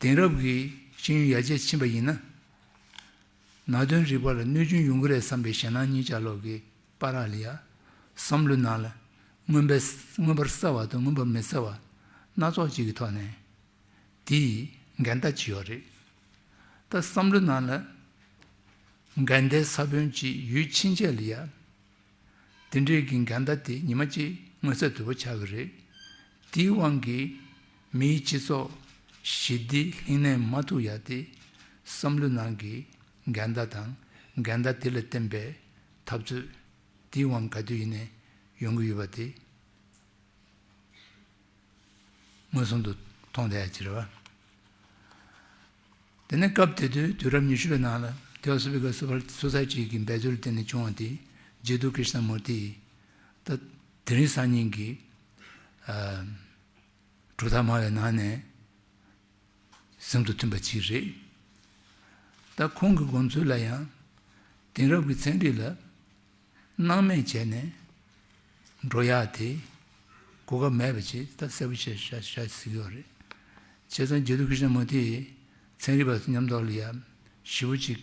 དེང་རབས་ཀྱི་ཤེས་ཡོན་ཡར་རྒྱས་ཕྱིན་པ་ཡིན་ན། ནང་དོན་རིག་པ་ལ་གནོད་སྐྱོན་ཡོང་གི་རེད་བསམ་པའི་ཞེད་སྣང་གཉིས་ཆ་ལོག་གི་བར་ལ་ཡ། བསམ་བློའི་ནང་ལ་མངོན་པའི་མངོན་པར་གསལ་བ་དང་མངོན་པར་མི་གསལ་བ་སྣ་ཚོགས་ཅིག་གི་ཐོག་ནས། དེ་ཡི་འགལ་ཟླ་ཅིག་ཡོད་རེད། ད་བསམ་བློའི་ནང་ལ་འགལ་ཟླའི་ས་བོན་ཅིག་ཡོད་ཕྱིན་ཆད་ལ་ཡ། དེ་འདྲའི་གི་འགལ་ཟླ་དེ་ཉི་མ་གཅིག་མངོན་གསལ་དོད་པོ་ཆགས་ཀྱི་རེད། དེའི་དབང་གིས་མིའི་སྤྱི་ཚོགས་ཞི་བདེ་ལྷིང་ནན་མ་ཐུབ་ཡ་དེ། བསམ་བློའི་ནང་གི་འགལ་ཟླ་དང་འགལ་ཟླ་དེ་ལ་བརྟེན་པའི་འཐབ་རྩོད་དེའི་དབང་ག་དུས་ཡིན་ནའི་ཡོང་གི་ཡོད་པ་དེ། མངོན་སུམ་དུ་མཐོང་བསྡད་ཡ་ཅིག་རེད་བ། དེ་ནས་སྐབས་དེ་དུས་དུས་རབས་ཉི་ཤུ་པའི་ནང་ལ་Theosophical Society གི་འབད་རྩོལ་དེ་ནས་བྱུང་བ་དེ། ཇེ་ཏུ་ཀྲིཤ་ན་མུར་ཏི་ཡིས་ད་དེ་རིང་སང་ཉིན་གྱི་ཨ་གྲུབ་མཐའ་སྨྲ་བའི་ནང་ནས་ཟིན་ཐོ་ཐོན་པ་ཅིག་རེད། ད་ཁོང་གི་དགོངས་ཚུལ་ལ་ཡང་དེང་རབས་ཀྱི་ཚན་རིག་ལ་སྣང་མེད་བྱས་ནས་འགྲོ་ཡག་དེ་གོ་སྐབས་མེད་པ་ཅིག་ད་གསལ་པོ་བྱས་བཞག་བཞག་ཟེར་གྱི་ཡོད་རེད། བྱས་ཙང་ཇེ་ཏུ་ཀྲིཤ་ན་མུར་ཏི་ཡིས་ཚན་རིག་པ་ཚོ་མཉམ་དུ་ལ་ཡ་ཞེ་པོ་ཅིག་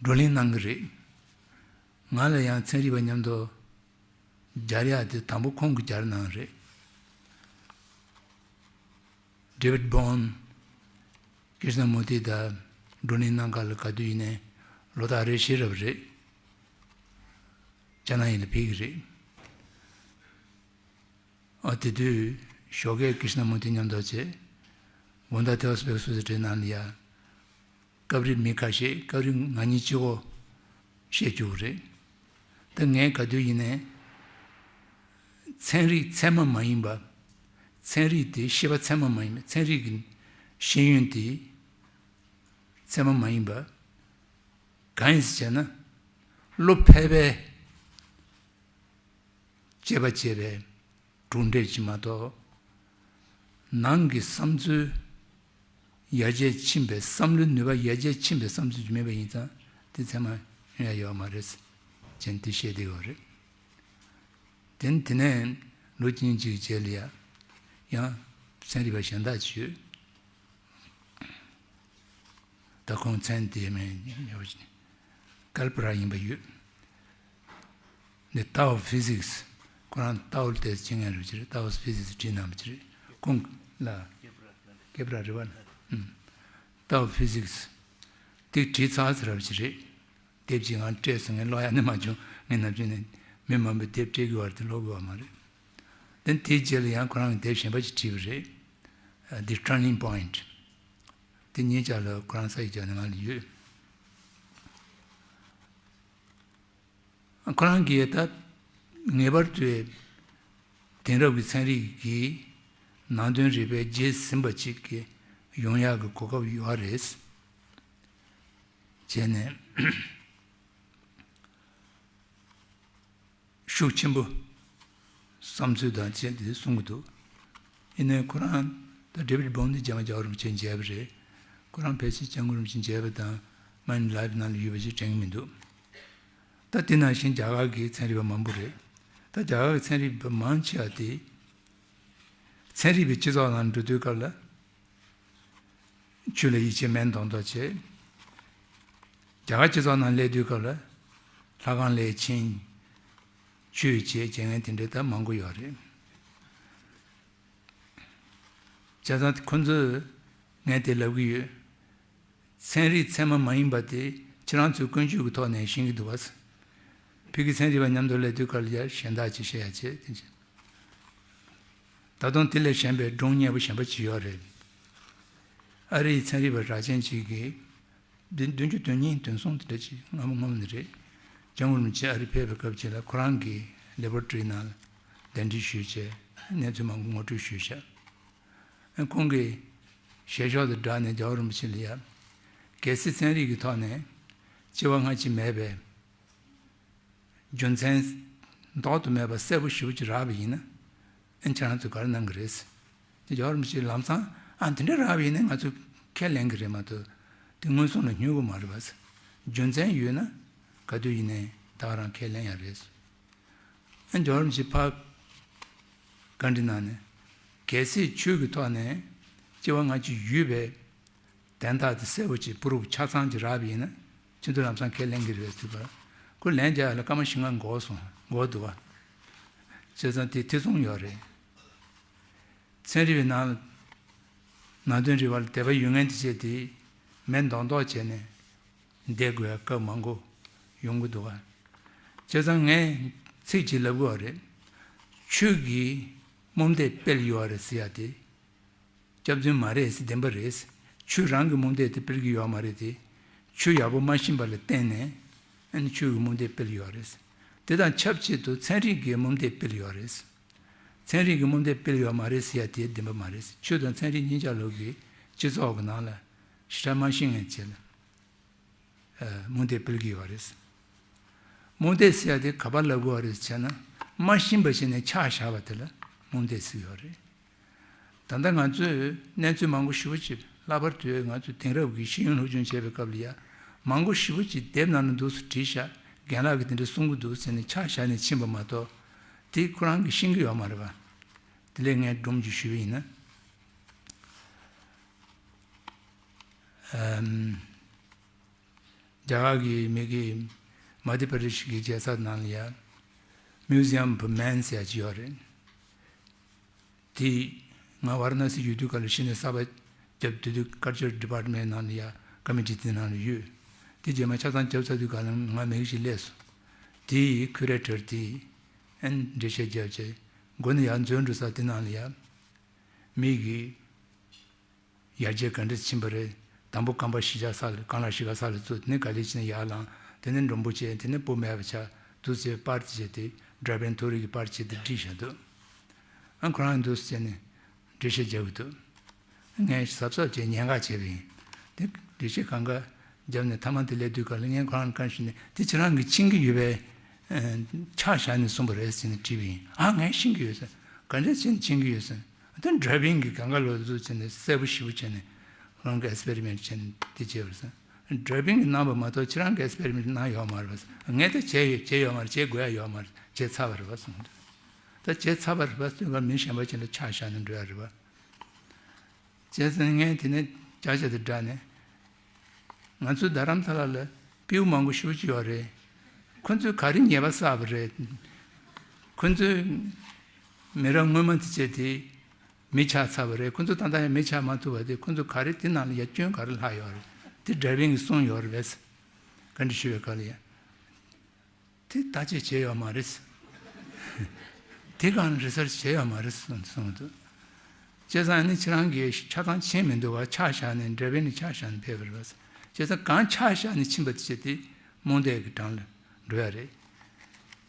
བགྲོ་གླེང་གནང་གི་རེད། ང་ལ་ཡང་ཚན་རིག་པ་མཉམ་དུ་སྦྱར་ཡག་དེ་དང་པོ་ཁོང་གིས་སྦྱར་གནང་རེད། ཌེ་བིཌ་བྷོན་ཀྲིཤ་ན་མུར་ཏི་དང་བགྲོ་གླེང་གནང་ག་ལ་ག་དུས་ཡིན་ནའི་ལོ་ལྟར་རེ་བཞིན་རབ་རེད། ཅ་ན་ཡིན་ལ་ཕེབས་ཀྱི་རེད། ཨ་དེ་དུས་ཞོགས་ཀས་ཀྲིཤ་ན་མུར་ཏི་མཉམ་དུ་བྱས། དགོང་དག་Theosophical Society ནང་ལ་ཡ། སྐབས་རེ་མི་ཁ་ཤས། སྐབས་རེ་ང་གཉིས་གཅིག་པོ་བཤད་རྒྱུ་རེད། ད་ངས་ག་དུས་ཡིན་ནའི་ཚན་རིག་ཚད་མ་མ་ཡིན་པ། ཚན་རིག་དེ་ཤེས་པ་ཚད་མ་མ་ཡིན་པ། ཚན་རིག་གི་ཤེས་ཡོན་དེ་ཚད་མ་མ་ཡིན་པ། གང་ཡིན་ཟེར་བྱས་ན། བློ་ཕལ་པའི་དཔྱད་པ་བྱས་པའི་གྲུབ་འབྲས་ཅིག་མ་གཏོགས། ནང་གི་བསམ་ཚུལ་ཡར་རྒྱས་ཕྱིན་པའི། བསམ་བློའི་ནུས་པ་ཡར་རྒྱས་ཕྱིན་པའི་བསམ་ཚུལ་ཅིག་མེད་པ་ཡིན་ཙང་། དེ་ཚད་མ་ཡོང་ཡ་ཡོད་མ་རེད་ཅེས་དེ་བཤད་བསྡད་ཡོད་རེད། དེ་དེ་ནས་ལོ་གཅིག་གཉིས་ཅིག་རྗེས་ལ་ཡ། ཡང་ཚན་རིག་པ་གཞན་དག་ཅིག་ཡོད། ད་ཁོང་མཚན་དེ་མིན་ཡོད། ཀལ་པ་ར་ཡིན་པ་ཡོད། འདི་Tao of Physics། ཁོ་རང་ཏའོ་ལ་དེ་ཅི་ངན་རུ་ཅི་རེད། Tao of Physics བྲིས་གནང་བ་ཅི་རེད། ཁོང་ལ་ཀེ་པ་ར་རེད་བ། ཨུམ། Tao of Physics དེ་བྲིས་ཚར་ཚར་བ་ཅི་རེད། དེབ་ཅིག་ང་སྤྲད་སོང་། ངས་ཀློག་ཡ་ནི་མ་བྱུང་། ངས་ནམ་རྒྱུན་ནས་མི་མང་པོས་དེབ་སྤྲད་གི་བར་དུ་ཀློག་གི་བ་མ་རེད། དེ་དེའི་རྗེས་ལ་ཡང་ཁོ་རང་གི་དེབ་གཞན་པ་ཅིག་བྲིས་པ་རེད། The Turning Point། དེ་གཉིས་ཆ་ལ་ཁོ་རང་ས་ཡིག་བརྒྱབ་ནས་ང་ལ་ཡོད། ཁོ་རང་གིས་ད་ངེས་པར་དུ་དེང་རབས་ཀྱི་ཚན་རིག་གི་ནང་དོན་རིག་པའི་རྗེས་ཟིན་པ་ཅིག་གི་ཡོང་ཡག་གི་གོ་སྐབས་ཡོད་རེད། བྱས་ནས། ཤུགས་ཆེན་པོ་བསམ་ཚུལ་དང་བཅས་ཏེ་གསུང་གི་འདུག། ཡིན་ནའི་ཁོ་རང་ད་ཌེ་བིཌ་བྷོམ་ནི་རྗེས་མ་རྒྱལ་བ་རིན་པོ་ཆེ་མཇལ་བ་རེད། ཁོ་རང་ཕལ་ཆེར་སྐྱབས་མགོན་རིན་པོ་ཆེ་མཇལ་བ་དང་མ་ཎི་ལབ་པའི་ནང་ལ་ཡོད་པ་ཞིག་དྲན་གྱི་མི་འདུག། ད་དེ་ནང་བཞིན་རྒྱ་གར་གྱི་ཚན་རིག་པ་མང་པོ་རེད། ད་རྒྱ་གར་གྱི་ཚན་རིག་པ་མང་ཆེ་བ་དེ་ཚན་རིག་པའི་སྤྱི་ཚོགས་ནང་འགྲོ་དུས་སྐབས་ལ། ཆོས་ལ་ཡིད་ཆེས་མེད་མདོག་མདོག་བྱས། རྒྱ་གར་སྤྱི་ཚོགས་ནང་སླེབས་དུས་སྐབས་ལ་ལྷ་ཁང་སླེབས་ཕྱིན་ཆོས་བྱེད་བྱེད་མཁན་དེ་འདྲ་ད་མང་པོ་ཡོད་རེད། བྱས་ཙང་ཁོ་ཚོས་ངས་དེ་ལབ་ཀྱི་ཡོད། ཚན་རིག་ཚད་མ་མ་ཡིན་པ་དེ་ཁྱེད་རང་ཚོས་ཀུན་སྤྱོད་ཀྱི་ཐོག་ནས་ཤེས་ཀྱི་འདུག་བ། ཕ་གི་ཚན་རིག་པ་མཉམ་དུ་སླེབས་དུས་སྐབས་ལ་ཡ་གཞན་དག་ཅིག་བཤད་ཡ་བྱེད་དེ་བྱེད། ད་དུང་དེ་ལས་གཞན་པའི་སྒྲུང་སྙན་པོ་གཞན་པ་ཅིག་ཡོད་རེད། ཨ་རིའི་ཚན་རིག་པ་གྲགས་ཅན་ཅིག་གིས་བདུན་བདུན་ཅུ་དོན་གཉིས་དོན་གསུམ་དེ་འདྲ་ཅིག་སྔ་མོ་སྔ་མོ་ནས་རེད། སྐྱབས་མགོན་རིན་པོ་ཆེ་ཨ་རི་ཕེབས་པའི་སྐབས་ཅིག་ལ་ཁོ་རང་གི་ལེ་བོ་ར་ཊོ་རི་ནང་ལ་གདན་འདྲེན་ཞུས་བྱས་གནས་ཚུལ་མང་པོ་ངོ་སྤྲོད་ཞུས་བྱས། ཁོང་གིས་ཞལ་ཤོག་དང་སྦྲགས་ནས་རྒྱལ་བ་རིན་པོ་ཆེ་ལ་ཡ། གལ་སྲིད་ཚན་རིག་གི་ཐོག་ནས་སྐྱེ་བ་སྔ་ཕྱི་མེད་པའི་རྒྱུ་མཚན་ལྡོག་ཏུ་མེད་པ་གསལ་པོ་ཞེ་པོ་ཅིག་རག་པ་ཡིན་ན། ཨ་ནི་ཁྱེད་རང་ཚོས་ག་རེ་གནང་གི་རེད། དེ་རྒྱལ་བ་རིན་པོ་ཆེས་ལམ་སང་ཨ་དེ་འདྲ་རག་པ་ཡིན་ན་ང་ཚོས་ཁས་ལེན་གི་རེད་མ་གཏོགས་དེ་མངོན་སུམ་ལ་སྙོན་གི་མ་རེད་པ། རྒྱུ་མཚན་ཡོད་ན་ག་དུས་ཡིན་ནའི་ད་ག་རང་ཁས་ལེན་ཡ་རེད། ཨ་ནི་རྒྱལ་བ་རིན་པོ་ཆེས་ཕར་བཀའ་འདྲི་གནང་ནས་གལ་སྲིད་ཆོས་ཀྱི་ཐོག་ནས་སྐྱེ་བ་སྔ་ཕྱི་ཡོད་པའི་དན་རྟགས་དེ་གསལ་པོ་ཅིག་པུ་རུབ་ཆ་ཚང་ཅིག་རག་པ་ཡིན་ན་ཁྱེད་ཚོས་ལམ་སང་ཁས་ལེན་གྱི་རེད་ཟེར་བ། ཁོ་ལན་རྒྱག་ཡ་ལ་སྐར་མ་བཞི་ལྔ་འགོར་སོང་འགོར་འདུག་བ། བྱས་ཙང་དེ་ཐེ་ཚོམ་ཡོད་རེད། ཚན་རིག་པའི་ནང་ལ་ནང་དོན་རིག་པ་ལ་དད་པ་ཡོད་མཁན་དེ་བྱས་ཏེ་མེད་མདོག་མདོག་བྱས་ནས་བསྡད་དགོས་ཡ་སྐབས་མང་པོ་ཡོང་གི་འདུག་བ། བྱས་ཙང་ངས་ཚིག་ཅིག་ལབ་དགོས་བ་རེད། ཆོས་ཀྱི་རྨོངས་དད་སྤེལ་ཡོད་བ་རེད་ཟེར་ཡ་དེ། སྐྱག་རྫུན་མ་རེད་ཟེར་བདེན་པ་རེད། ཆོས་རང་གི་རྨོངས་དད་དེ་སྤེལ་གྱི་ཡོད་མ་རེད་དེ། ཆོས་ཡག་པོ་མ་ཤེས་པ་ལ་བརྟེན་ནས་ཨ་ནི་ཆོས་ཀྱི་རྨོངས་དད་སྤེལ་ཡོད་རེད། དེ་དང་ཆབས་ཅིག་ཏུ་ཚན་རིག་གི་རྨོངས་དད་སྤེལ་ཡོད་རེད། ཚན་རིག་གི་རྨོངས་དད་སྤེལ་ཡོད་མ་རེད་ཟེར་ཡ་དེ་བདེན་པ་མ་རེད། ཆོས་དང་ཚན་རིག་གཉིས་ཆ་ལོག་གི་སྤྱི་ཚོགས་ཀྱི་ནང་ལ་ཞེ་དྲག་མ་ཤེས་མཁན་བྱས་ལ། རྨོངས་དད་སྤེལ་གྱི་ཡོད་རེད། རྨོངས་དད་ཟེར་ཡ་དེ་ག་པར་ལབ་དགོས་པ་རེད་ཟེར་ན། མ་ཤེས་པ་ཞིག་ནས་ཆགས་བཞག་པ་དེ་ལ་རྨོངས་དད་ཟེར་གྱི་ཡོད་རེད། ད་ལྟ་ང་ཚོས་གནས་ཚུལ་མང་པོ་ཞེ་པོ་ཅིག་ལྷག་པར་དུ་ང་ཚོས་དེང་རབས་ཀྱི་ཤེས་ཡོན་སློབ་སྦྱོང་བྱེད་པའི་སྐབས་ལ་ཡ། མང་པོ་ཞེ་པོ་ཅིག་དེབ་ནང་ལ་འདུག་སེ་བྲིས་བཞག་རྒན་ལགས་ཀྱིས་དེ་འདྲ་གསུང་གི་འདུག་ཟེར་ནས་ཆགས་བཞག་ནས་ཕྱིན་པ་མ་གཏོགས། དེ་ཁོ་རང་གིས་ཤེས་ཀྱི་ཡོད་མ་རེད་པ། དེ་ལས་ངས་སྒྲོམ་གྱིས་ཞུས་པ་ཡིན་ན། ཨམ། རྒྱ་གར་གྱི་མི་གི་མ་དྷྱ་པྲ་དེཤ་གི་རྒྱལ་ས་ནང་ལ་ཡ། Museum of Man ཟེར་ཡ་ཅིག་ཡོད་རེད། དེ་ང་ཝཱ་ར་ཎ་སི་ཡོད་དུས་སྐབས་ལ་གཞི་ནས་གསར་པ་བརྒྱབ་དུས། དུས་Culture Department ནང་ལ་ཡ་Committee དེ་ནང་ལ་ཡོད། དེ་རྗེས་མ་ཆ་ཚང་བརྒྱབ་ཚར་དུས་སྐབས་ལ་ང་མི་གི་ཞིག་སླེབས་སོང་། དེ་Curator དེ་ཨན་འགྲེལ་བཤད་བརྒྱབ་བྱས། མགོ་ནས་ཡར་འཛུལ་འགྲོ་ས་དེ་ནང་ལ་ཡ། མི་གི་ཡར་རྒྱས་ག་འདྲ་ཕྱིན་པ་རེད། དང་པོ་རྐང་པ་གཞིས་ཆགས་ས་ལ་རྐང་ལག་གཞིས་ཀ་ས་ལ་བཙུགས། དེ་ནས་ག་ལེར་ཕྱིན་ནས་ཡར་ལངས། དེ་ནས་མགྲོན་པོ་བྱས། དེ་ནས་བུ་མེད་པ་ཆགས། འདུག་སེ་པར་དེ་བྱས་ཏེ་འདྲ་པན་ཐོ་རི་གི་པར་བྱས་ཏེ་བསྒྲིགས་བཞག་འདུག་ཨ་ཁོ་རང་འདུག་སེ་བྱས་ནས་འགྲེལ་བཤད་རྒྱག་གི་འདུག་ངས་གཟབ་གཟབ་བྱས་ཉན་ག་བྱས་པ་ཡིན། དེ་འགྲེལ་བཤད་གང་ག་བརྒྱབ་ནས་མཐའ་མ་དེ་སླེབས་དུས་སྐབས་ལ་ངས་ཁོ་རང་ལ་བཀའ་ཞུས་ནས། དེ་ཁྱེད་རང་གིས་མཁྱེན་གྱི་ཡོད་པས་ཆ་བཞག་ནས་གསུངས་པ་རེད་ཟེར་ནས་དྲིས་པ་ཡིན། ཨ་ངས་ཤེས་ཀྱི་ཡོད་ཟེར། ག་འདྲ་བྱས་ནས་མཁྱེན་གྱི་ཡོད་ཟེར། དེ་འདྲ་པན་གྱིས་གང་ག་ལོ་ཚོད་བྱས་ནས་གསལ་པོ་ཞེ་པོ་བྱས་ནས་རང་གི་experiment བྱས་ནས་དེ་བྱས་པ་རེད་ཟེར། འདྲ་པན་གྱིས་གནང་བ་མ་གཏོགས་ཁྱེད་རང་གིས་experiment གནང་ཡོད་མ་རེད་པ། ངས་ད་བྱས་ཡོད་བྱས་ཡོད་མ་རེད། བྱེད་དགོས་ཡ་ཡོད་མ་རེད། བྱས་ཚར་བ་རེད་པ་གསུངས་འདུག་ད་བྱས་ཚར་བ་རེད་པ་ཟེར་དུས་མི་གཞན་པ་ཅིག་ལ་ཆ་བཞག་ནས་འགྲོ་ཡ་རེད་པ། བྱས་ཙང་ངས་དེ་ནས་བརྒྱ་ཆ་དེ་བསྒྲགས་ནས། ང་ཚོའི་རྡ་རམ་ས་ལ་ལ་སྤྲེའུ་མང་པོ་ཞེ་པོ་ཅིག་ཡོད་རེད། ཁོ་ཚོས་ག་རེ་ཉེས་པ་བསགས་པ་རེད། ཁོ་ཚོས་མི་རབས་སྔོན་མ་དེ་བྱས་ཏེ་མི་ཆགས་ཚར་བ་རེད། ཁོ་ཚོ་ད་ལྟ་ཡང་མི་ཆགས་མ་ཐུབ་པ་དེ། ཁོ་ཚོ་ག་རེ་དེ་ནང་ལ་ཡ་སྐྱོན་ག་རེ་ལྷག་ཡོད་རེད། དེ་འདྲ་པན་གྱིས་གསུངས་ཡོད་རེད་པས། བཀའ་འདྲི་ཞུ་བའི་སྐབས་ལ་ཡ། དེ་བརྟག་དཔྱད་བྱས་ཡོད་མ་རེད། དེ་གང་research བྱས་ཡོད་མ་རེད་གསུངས་གསུངས་འདུག་བྱས་ཙང་ནི་ཁྱེད་རང་གིས་ཆ་ཚང་ཕྱིན་མི་འདུག་བ། ཆ་བཞག་ནས་འགྲེལ་པ་ནི་ཆ་བཞག་ནས་ཕེབས་པ་རེད་བ། བྱས་ཙང་གང་ཆ་བཞག་ནས་ཕྱིན་པ་དེ་བྱས་ཏེ་རྨོངས་དད་ཀྱི་གྲངས་ལ་འགྲོ་ཡ་རེད།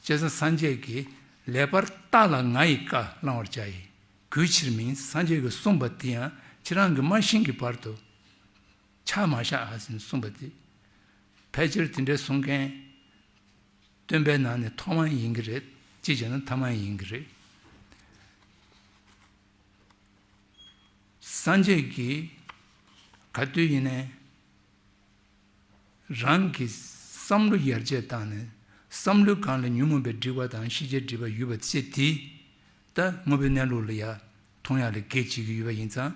བྱས་ཙང་སངས་རྒྱས་ཀྱིས་ལེགས་པར་བརྟགས་ལ་ང་ཡི་བཀའ་བླང་བར་བྱ་ཡི། གུས་ཕྱིར་མིན། སངས་རྒྱས་ཀྱིས་གསུངས་པ་དེ་ཡང་ཁྱེད་རང་གིས་མ་ཤེས་ཀྱི་བར་དུ་ཆ་མ་བཞག་ཟེར་ནས་གསུངས་པ་དེ། ཕལ་ཆེར་དེ་འདྲའི་གསུང་མཁན་སྟོན་པའི་ནང་ནས་ཐོག་མ་ཡིན་གྱི་རེད། ཅིས་བྱས་ན་ཐ་མ་ཡིན་གྱི་རེད། སངས་རྒྱས་ཀྱིས་ག་དུས་ཡིན་ནའི་རང་གི་བསམ་བློ་ཡར་རྒྱས་བཏང་ནས། བསམ་བློའི་སྒང་ལ་ཉོན་མོངས་པའི་སྒྲིབ་པ་དང་ཤེས་བྱའི་སྒྲིབ་པ་ཡོད་པ་བྱས་ཏེ། ད་དངོས་པོའི་གནས་ལུགས་ལ་ཡ་མཐོང་ཡག་ལ་གེགས་བྱེད་ཀྱི་ཡོད་པ་ཡིན་ཙང་།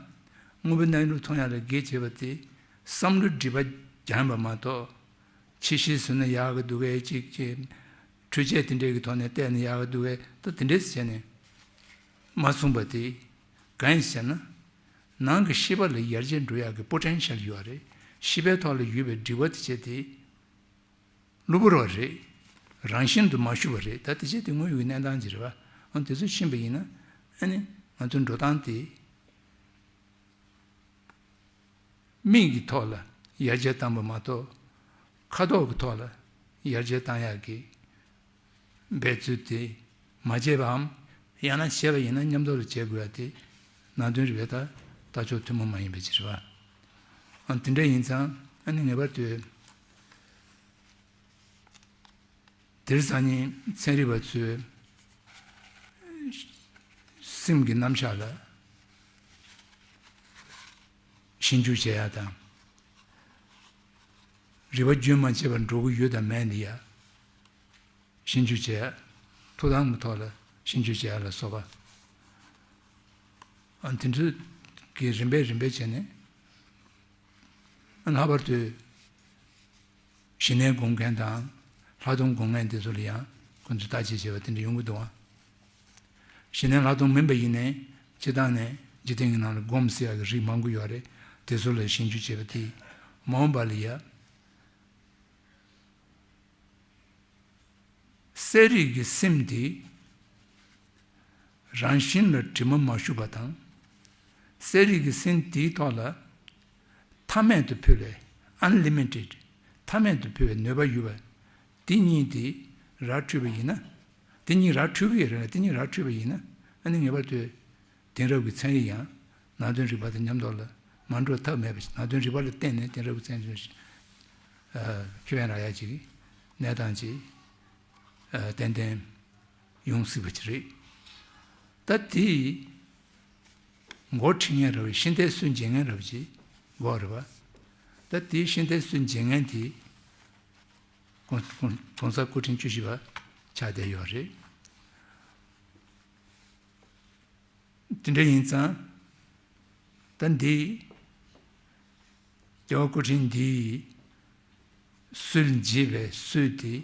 དངོས་པོའི་གནས་ལུགས་མཐོང་ཡག་ལ་གེགས་བྱེད་པ་དེ་བསམ་བློའི་སྒྲིབ་པ་སྦྱངས་པ་མ་གཏོགས། ཕྱི་བཤོལ་བཟོས་ན་ཡག་གི་འདུག་གས། ཅིག་ཅིག་འཕྲུལ་ཆས་དེ་འདྲས་ཀྱི་ཐོག་ནས་བལྟས་ན་ཡག་གི་འདུག་གས། ད་དེ་འདྲས་བྱས་ནས་མ་གསུངས་པ་དེ། གང་ཡིན་ཟེར་ན། ནང་གི་ཤེས་པ་ལ་ཡར་རྒྱས་འགྲོ་ཡག་གི་པོ་ཊེན་ཤལ་ཡོད་རེད། ཤེས་པའི་ཐོག་ལ་ཡོད་པའི་སྒྲིབ་པ་དེ་བྱས་ཏེ། གློ་བུར་བ་རེད། རང་བཞིན་དུ་མ་ཞུགས་པ་རེད། ད་དེ་བྱས་ཏེ་དངོས་ཡོད་ཀྱི་གནས་སྟངས་ཅིག་རེད་བ། འོ་དེ་ཚོ་ཤེས་པ་ཡིན་ན། ཨ་ནི་ང་ཚོའི་འགྲོ་སྟངས་དེ། མིག་གི་ཐོག་ལ་ཡར་རྒྱས་བཏང་བ་མ་གཏོགས། ཁ་ཐོག་གི་ཐོག་ལ་ཡར་རྒྱས་བཏང་ཡག་གི་འབད་རྩོལ་དེ་མ་བྱས་པའམ། ཡང་ན་བྱས་པ་ཡིན་ན་མཉམ་དུ་ལ་བྱེད་དགོས་ཡ་དེ་ནང་དོན་རེད་པས། ད་ལྟ་ཕྱོགས་ཐུན་མོང་མ་ཡིན་པའི་ཕྱིར་བ། ཨ་དེ་འདྲ་ཡིན་ཙང་ཨ་ནི་ངེས་པར་དུ། དེར་སང་ཉིན་ཚན་རིག་པ་ཚོས་སེམས་ཀྱི་རྣམ་གཞག་ལ་ཞིབ་འཇུག་བྱེད་ཡ་དང་། རིག་པ་རྒྱུན་མ་ཆད་པར་འགྲོ་གི་ཡོད་དང་མེད་འདི་ཡ་ཞིབ་འཇུག་བྱེད་ཡ། ཐོབ་ཐང་གི་ཐོག་ལ་ཞིབ་འཇུག་བྱེད་ཡ་ལ་སོགས་པ། ཨ་དེ་ཚོ་གི་རིམ་པས་རིམ་པས་བྱས་ནས། ལྷག་པར་དུ་གཞི་ནས་སྒོམ་མཁན་དང་ལྷག་མཐོང་སྒོམ་མཁན་དེ་ཚོ་ལ་ཡང་ཁོ་ཚོས་བརྟག་དཔྱད་བྱས་པ་དེ་འདྲ་ཡོང་གི་འདུག་ཨང་། གཞི་ནས་ལྷག་མཐོང་མིན་པ་ཡིན་ནའི་སྤྱིར་བཏང་ནས་འཇིག་རྟེན་གྱི་ནང་ལ་སྒོམ་ཟེར་ཡག་གི་རིགས་མང་པོ་ཡོད་རེད། དེ་ཚོ་ལ་ཞིབ་འཇུག་བྱས་པ་དེས་མ་འོངས་པ་ལ་ཡ། གསལ་རིག་གི་སེམས་དེ་རང་བཞིན་ལ་དྲི་མ་མ་ཞུགས་པ་དང་། གསལ་རིག་གི་སེམས་དེའི་ཐོག་ལ་མཐའ་མེད་དུ་འཕེལ་བའི། ཨན་ལི་མི་ཊེཌ། མཐའ་མེད་དུ་འཕེལ་བའི་ནུས་པ་ཡོད་པ་དེ་གཉིས་དེ་ར་འཕྲོད་པ་ཡིན་ན། དེ་གཉིས་ར་འཕྲོད་ཀྱི་ཡོད་རེད་ན། དེ་གཉིས་ར་འཕྲོད་པ་ཡིན་ན་ཨ་ནི་ངེས་པར་དུ། དེང་རབས་ཀྱི་ཚན་རིག་ཡང་ནང་དོན་རིག་པ་དང་མཉམ་དུ་ལ་མ་འགྲོ་ཐབས་མེད་པ་ཞིག་ནང་དོན་རིག་པ་ལ་བརྟེན་ནས་དེང་རབས་ཀྱི་ཚན་རིག་ཨ་ཁེ་ཕན་རག་ཡ་ཅིག་གི་གནས་སྟངས་ཅིག་ཨ་ཏན་ཏན་ཡོང་སྲིད་པ་ཅིག་རེད། ད་དེ་འགོ་ཁྲིད་མཁན་ར་བའི་ཤིང་རྟའི་སྲོལ་འབྱེད་མཁན་ར་བ་ཅིག་འགོ་རེད་བ། ད་དེའི་ཤིང་རྟའི་སྲོལ་འབྱེད་མཁན་དེ་གོང་གོང་གོང་ས་སྐུ་ཕྲེང་བཅུ་བཞི་པ་ཆགས་བསྡད་ཡོད་རེད། དེ་འདྲ་ཡིན་ཙང་། ད་འདི་རྒྱལ་བ་སྐུ་ཕྲེང་འདིའི་སྲོལ་འབྱེད་པའི་སྲོལ་དེ།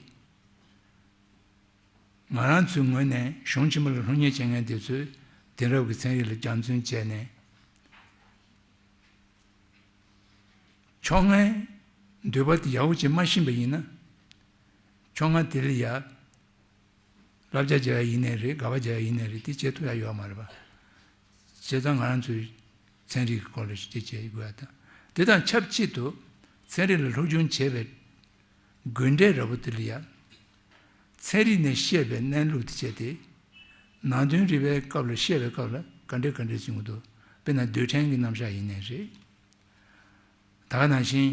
ང་རང་ཚོའི་ངོས་ནས་གཞུང་ཆེན་མོ་ལ་སློབ་གཉེར་བྱེད་མཁན་དེ་ཚོས་དེང་རབས་ཀྱི་ཚན་རིག་ལ་རྒྱབ་མཚོན་བྱས་ནས། ཕྱོགས་སྔའི་འདོད་པ་དེ་ཡག་པོ་ཅིག་མ་ཤེས་པ་ཡིན་ན། ཕྱོགས་སྔ་དེ་ལ་ཡ། བསླབ་བྱ་བྱེད་ཡ་ཡིན་ནའི་རེད། དགག་པ་བྱེད་ཡ་ཡིན་ནའི་རེད། དེ་བྱེད་ཐུབ་ཡ་ཡོད་མ་རེད་པ། བྱས་ཙང་ང་རང་ཚོའི་ཚན་རིག་གི་སྐོར་ལ་ཞིབ་འཇུག་བྱེད་དགོས་ཡ་དང་། དེ་དང་ཆབས་ཅིག་ཏུ་ཚན་རིག་ལ་སློབ་སྦྱོང་བྱེད་པའི་དགོས་འབྲས་འདྲ་པོ་དེ་ལ་ཡ། ཚན་རིག་ནས་བཤད་པའི་གནས་ལུགས་དེ་བྱས་ཏེ། ནང་དོན་རིག་པའི་སྐབས་ལ་བཤད་པའི་སྐབས་ལ་ག་འདྲས་ག་འདྲས་བྱུང་གི་འདུག་དཔེར་ན་རྡུལ་ཕྲན་གྱི་རྣམ་གཞག་ཡིན་ནའི་རེད། ད་ག་ནང་བཞིན་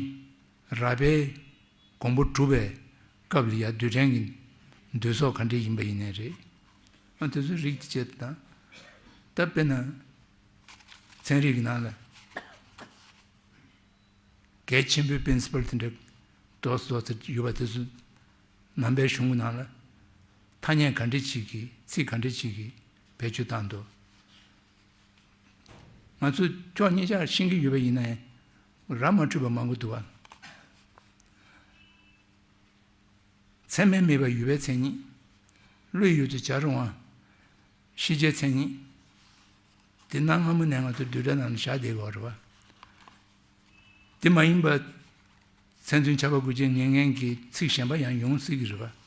རལ་པའི་གོང་བུ་གྲུབ་པའི་སྐབས་ལ་ཡ་རྡུལ་ཕྲན་གྱི་འདུས་སོགས་ག་འདྲས་ཡིན་པ་ཡིན་ནའི་རེད། ཨ་དེ་ཚོའི་རིགས་དེ་བྱས་དང་། ད་དཔེར་ན་ཚན་རིག་གི་ནང་ལ་གལ་ཆེན་པོའི་པིན་སི་པལ་དེ་འདྲ་རྡོག་རྡོག་ཚ་ཡོད་པ་དེ་ཚོ་ནང་པའི་གཞུང་གི་ནང་ལ་ཐ་སྙད་ག་འདྲས་ཅིག་གིས་ཚིག་ག་འདྲས་ཅིག་གིས་བེད་སྤྱོད་བཏང་འདུག་ང་ཚོས་ཕྱོགས་གཉིས་ཆར་ཤེས་ཀྱི་ཡོད་པ་ཡིན་ན་ཡང་ར་མ་འཕྲོད་པ་མང་པོ་འདུག་བ། ཚད་མས་དམིགས་པ་ཡོད་པའི་མཚན་ཉིད། བློས་ཡུལ་དུ་བྱ་རུང་བ། ཤེས་བྱའི་མཚན་ཉིད། དེ་གནའ་སྔ་མོ་ནས་ང་ཚོ་བསྡུས་གྲྭ་ནང་ལ་བཞག་བསྡད་ཡོད་རེད་བ། དེ་མ་ཡིན་པ། མཚན་མཐུན་ཁྱབ་པ་དགུ་ཆའི་ངེས་ངེས་ཀྱི་ཚིག་གཞན་པ་ཡང་ཡོང་སྲིད་ཀྱི་རེད་བ།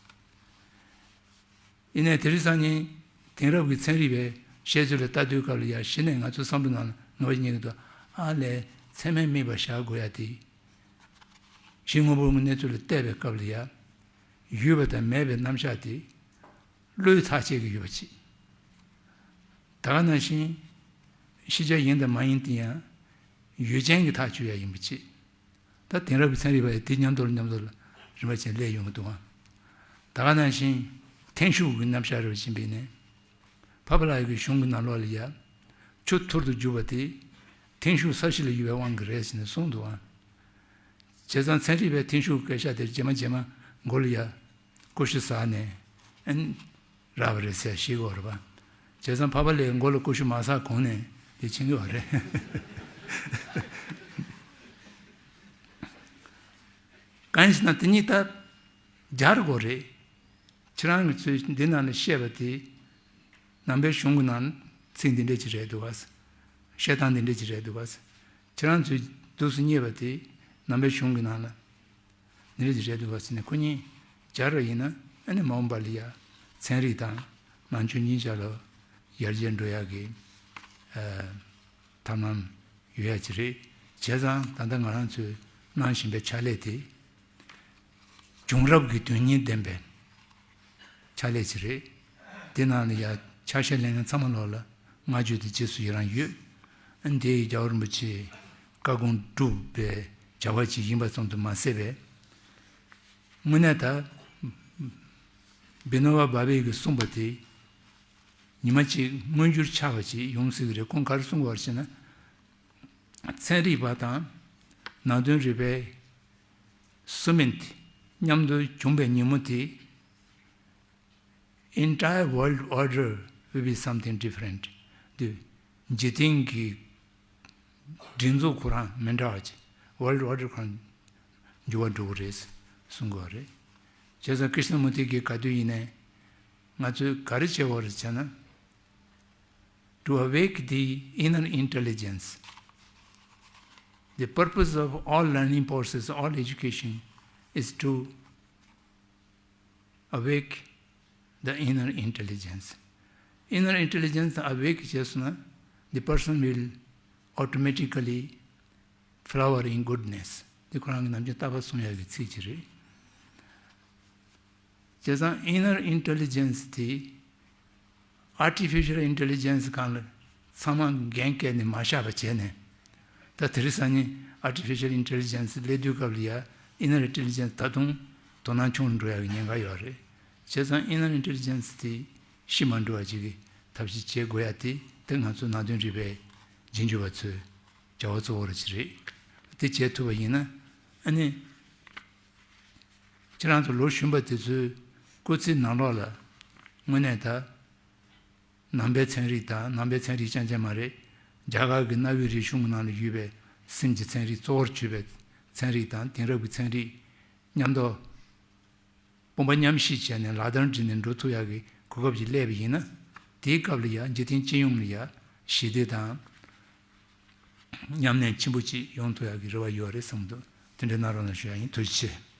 ཡིན་ནའི་དེ་རིང་སང་ཉིན་དེང་རབས་ཀྱི་ཚན་རིག་པས་ བཤད་ཚུལ་ལ་ལྟ་དུས་སྐབས་ལ་ཡ་གཞི་ནས་ང་ཚོའི་བསམ་བློ་ནང་ལ་ངོ་བོ་ཉིད་ཀྱི་འདུག་ཨ་ལས་ཚད་མས་དམིགས་པ་བཞག་དགོས་ཡ་དེ། གཞི་དངོས་པོའི་གནས་ཚུལ་ལ་བལྟས་པའི་སྐབས་ལ་ཡ། ཡོད་པ་དང་མེད་པའི་རྣམ་གཞག་དེ། བློས་ཐག་བཅད་ཀྱི་ཡོད་པ་ཅིག་ད་ག་ནང་བཞིན། ཤེས་བྱ་ཡིན་དང་མ་ཡིན་དེ་ཡང་། ཡུལ་ཅན་གྱི་ཐག་གཅོད་ཡ་ཡིན་པ་ཅིག་ད་དེང་རབས་ཀྱི་ཚན་རིག་པ་ཡིས་དེ་མཉམ་དུ་ལ་མཉམ་དུ་ལ་རིམ་པ་བྱས་སླེབས་ཡོང་གི་འདུག་ཨང་། ད་ག་ནང་བཞིན། འཐེན་ཤུགས་ཀྱི་རྣམ་གཞག་རེ་བ་ཕྱིན་པས་ནས། འཕགས་པ་ལྷ་ཡི་གཞུང་གི་ནང་ལོགས་ལ་ཡ། ཆུ་ཐུར་དུ་རྒྱུག་པ་དེ། འཐེན་ཤུགས་ས་གཞི་ལ་ཡོད་པའི་དབང་གིས་རེད་ཟེར་ནས་གསུངས་འདུག་ཨང་། བྱས་ཙང་ཚན་རིག་པས་འཐེན་ཤུགས་སྐད་ཆ་དེ་རྗེས་མ་རྗེས་མ་མགོ་ལ་ཡ། ཀུ་ཤུ་ཟ་ནས། ཨན། རག་པ་རེད་ཟེར་ཤེས་དགོས་རེད་པ། བྱས་ཙང་འཕགས་པ་ལྷའི་མགོ་ལ་ཀུ་ཤུ་མ་ཟ་གོང་ནས་དེ་ཕྱིན་གྱི་ཡོད་རེད། གང་ཡིན་ཟེར་ན་དེ་གཉིས་ད་སྦྱར་དགོས་རེད། ཁྱེད་རང་གིས་ཚུལ་འདི་ནང་ལ་བཤད་པ་དེ། ནང་པའི་གཞུང་གི་ནང་ཚིག་འདི་འདྲ་ཅིག་རེད་འདུག་བ། བཤད་སྟངས་འདི་འདྲ་ཅིག་རེད་འདུག་བ། ཁྱེད་རང་ཚོས་འདུག་སེ་རྙེད་པ་དེ། ནང་པའི་གཞུང་གི་ནང་ལ། འདི་འདྲ་ཅིག་རེད་འདུག་བ་ཟེར་ནས་ཁོ་གཉིས་སྦྱར་བ་ཡིན་ན་ཨ་ནི་མ་འོངས་པ་ལ་ཡ། ཚན་རིག་དང་ནང་ཆོས་གཉིས་ཆ་ལ་ཡར་རྒྱས་འགྲོ་ཡག་གི། ཨ། ཐབས་ལམ་ཡོད་ཡག་ཅིག་རེད། བྱས་ཙང་ད་ལྟ་ང་རང་ཚོས་གནང་བཞིན་པའི་ཕྱག་ལས་དེ། བྱུང་རབས་ཀྱི་དོན་སྙིང་ལྡན་པའི་ཕྱག་ལས་ཅིག་རེད། དེ་ནང་ལ་ཡ་ཕྱག་བཞེས་ལས་མཁན་ཚང་མ་ལོག་ལ་བསྔགས་བརྗོད་དེ་རྗེས་སུ་ཡི་རང་ཡོད། ཨ་ནི་དེ་ཡི་རྒྱལ་བ་རིན་པོ་ཆེའི་བཀའ་དགོངས་བསྒྲུབས་པའི་བྱ་བ་ཅིག་ཡིན་པ་ཙམ་དུ་མ་ཟད་པའི། དངོས་གནས་ད། བི་ནོ་བ་བྷ་བྷེ་གིས་གསུངས་པ་དེ། ཉི་མ་གཅིག་མངོན་འགྱུར་ཆགས་པ་ཅིག་ཡོང་སྲིད་ཀྱི་རེད། ཁོང་ག་རེ་གསུང་གི་ཡོད་རེད་ཟེར་ན། ཚན་རིག་པ་དང་ནང་དོན་རིག་པའི་སུ་མིན་ཏེ་མཉམ་དུ་བྱུང་པའི་ཉིན་མོ་དེ། Entire world order will be something different. འདི་འཇིག་རྟེན་གྱི་སྒྲིག་འཛུགས་ཁོ་རང་མི་འདྲ་བ་ཅིག World order ཁོ་རང་འགྱུར་བ་འགྲོ་གི་རེད་གསུང་གི་ཡོད་རེད། བྱས་ཙང་ཀྲི་ཤ་ན་མུར་ཏི་གིས་ག་དུས་ཡིན་ནའི་ང་ཚོས་ག་རེ་བྱེད་དགོས་རེད་ཟེར་ན། To awake the inner intelligence. The purpose of all learning process, all education, is to awake the inner intelligence. Inner intelligence awake བྱས་སོང་ན། The person will automatically flower in goodness. འདི་ཁོ་རང་གི་ནམ་རྒྱུན་རྟག་པར་གསུང་ཡག་གི་ཚིག་ཅིག་རེད། བྱས་ཙང་inner intelligence དེ་artificial intelligence སྒང་ལ་ཚང་མ་འགན་བཀལ་ནས་མ་བཞག་པ་བྱས་ནས། ད་དེ་རིང་སང་ཉིན་artificial intelligence སླེབས་དུས་སྐབས་ལ་ཡ་inner intelligence ད་དུང་དོ་སྣང་ཆུང་འགྲོ་ཡག་གི་ཉེན་ཁ་ཡོད་རེད། བྱས་ཙང་inner intelligence དེ་ཤི་མ་འགྲོ་བ་ཅིག་གི་ཐབས་ཤེས་བྱེད་དགོས་ཡ་དེ་དེ་ང་ཚོ་ནང་དོན་རིག་པའི་རྗེས་འཇུག་པ་ཚོའི་བྱ་བ་གཙོ་བོ་རེ་ཅིག་རེད། དེ་བྱེད་ཐུབ་པ་ཡིན་ན་ཨ་ནི། ཁྱེད་རང་ཚོ་ལོ་གཞོན་པ་དེ་ཚོའི་སྐུ་ཚེའི་ནང་ལོགས་ལ་དངོས་གནས་ད། ནང་པའི་ཚན་རིག་དང་ནང་པའི་ཚན་རིག་རྐྱང་རྐྱང་མ་རེད། རྒྱ་གར་གྱི་གནའ་བོའི་རིག་གཞུང་གི་ནང་ལ་ཡོད་པའི་སེམས་ཀྱི་ཚན་རིག་གཙོ་བོར་གྱུར་པའི་ཚན་རིག་དང་དེང་རབས་ཀྱི་ཚན་རིག་མཉམ་དུ་དཔུང་པ་མཉམ་གཤིབ་བྱས་ནས་ལག་བསྟར་འགྲིག་ནས་འགྲོ་ཐུབ་ཡག་གི་གོ་སྐབས་ཅིག་སླེབས་པ་ཡིན་ན། དེའི་སྐབས་ལ་ཡང་འཇིག་རྟེན་སྤྱི་ཡོངས་ལ་ཡང་ཞི་བདེ་དང་མཉམ་གནས་ཆེན་པོ་ཅིག་ཡོང་ཐུབ་ཡག་གི་རེ་བ་ཡོད་རེད་བསམ་འདུག་དེ་འདྲ་གནང་རོགས་གནང་ཞུ་ཡག་ཡིན། ཐུགས་རྗེ་ཆེ།